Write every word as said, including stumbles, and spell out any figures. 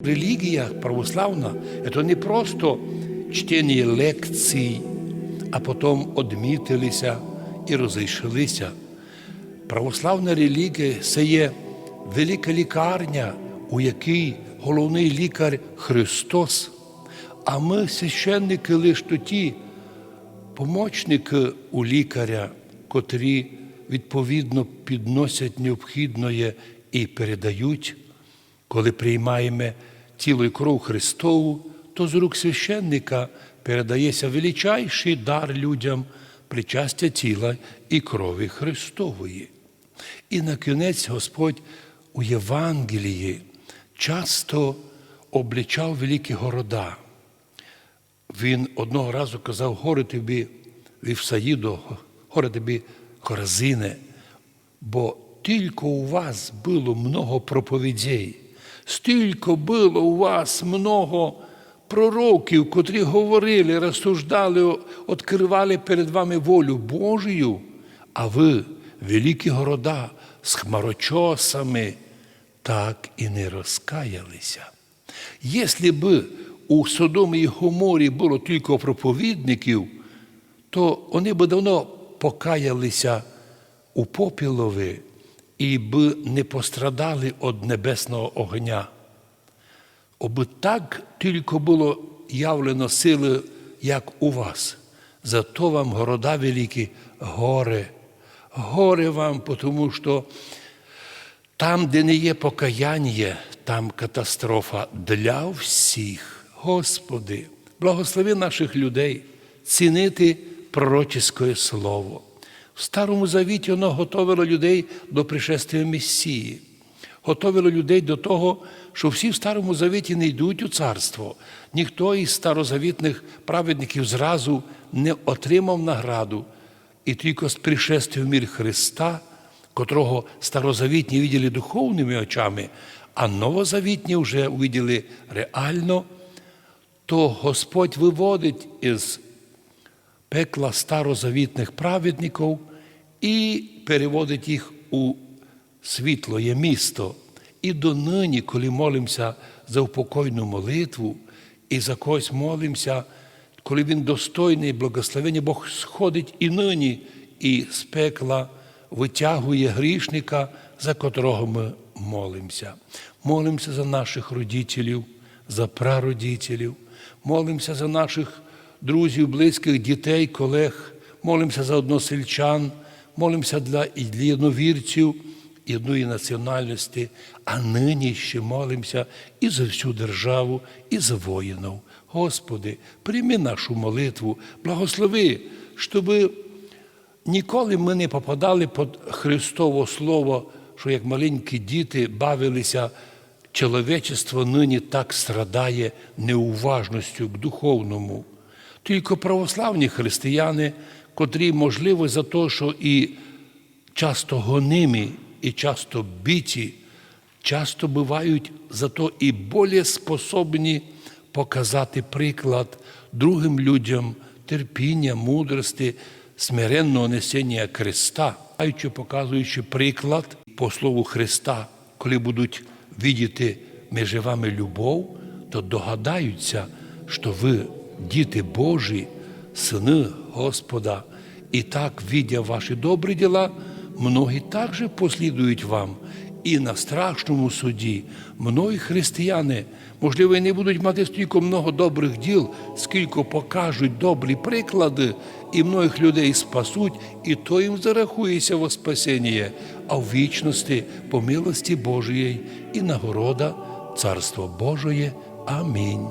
Релігія православна — це не просто чтення лекцій, а потім одмітилися і розійшлися. Православна релігія — це є велика лікарня, у якій головний лікар Христос. А ми, священники, лиш то ті помічники у лікаря, котрі відповідно підносять необхідне і передають. Коли приймаємо тіло і кров Христову, то з рук священника передається величайший дар людям — причастя тіла і крові Христової. І накінець Господь у Євангелії часто обличав великі города. Він одного разу казав: «Горе тобі, Вифсаїдо, горе тобі, Хоразине, бо тілько у вас было много проповідей, стілько было у вас много пророків, котрі говорили, розсуждали, открывали перед вами волю Божію, а ви, великі города з хмарочосами, так і не розкаялися». Если бы у Содомі і Гоморі было тілько проповідників, то вони бы давно покаялися у попілови і бы не пострадали од небесного огня. Обы так тілько было явлено силы, як у вас. Зато вам, города великі, горе. Горе вам, потому што там, де не є покаяння, там катастрофа для всіх. Господи, благослови наших людей цінити пророческоє слово. В Старому Завіті воно готовило людей до пришествия Месії. Готовило людей до того, што всі в Старому Завіті не йдуть у царство. Ніхто із старозавітних праведників зразу не отримав награду. І тілько з пришествием мир Христа, котрого старозавітні виділи духовными очами, а новозавітні вже увиділи реално, то Господь выводить із пекла старозавітных праведників і переводить їх у світлоє місто. І доныні, коли молимся за упокойну молитву і за когось молимся, коли він достойный благословення, Бог сходить і ныні, і з пекла вытягує грішника, за котрого мы молимся. Молимся за наших родителів, за прародителів, молимся за наших друзів, близьких, дітей, колег, молимся за односельчан, молимся для, і для єдновірців єдної національности, а ныні ще молимся і за всю державу, і за воїнів. Господи, прийми нашу молитву, благослови, щобы ніколи мы не попадали під Христово слово, што як маленькі діти бавилися, чоловічество ныні так страдає неуважностю к духовному. Тілько православні християни, котрі, можливо, за то, што і часто гонимі, і часто биті, часто бывають зато і более способні показати приклад другим людям терпіння, мудрости, смиренного несення креста, показуючи приклад по слову Христа, коли будуть видіти межи вами любов, то догадаються, што вы діти Божі, сыны Господа. І так, видя ваші добрі діла, многі также послідують вам. І на страшному суді многі християни, можливо, і не будуть мати стілько много добрых діл, скілько покажуть добрі приклады, і многих людей спасуть, і то їм зарахується во спасеніє, а в вічности по милости Божией і нагорода Царство Божоє. Амінь.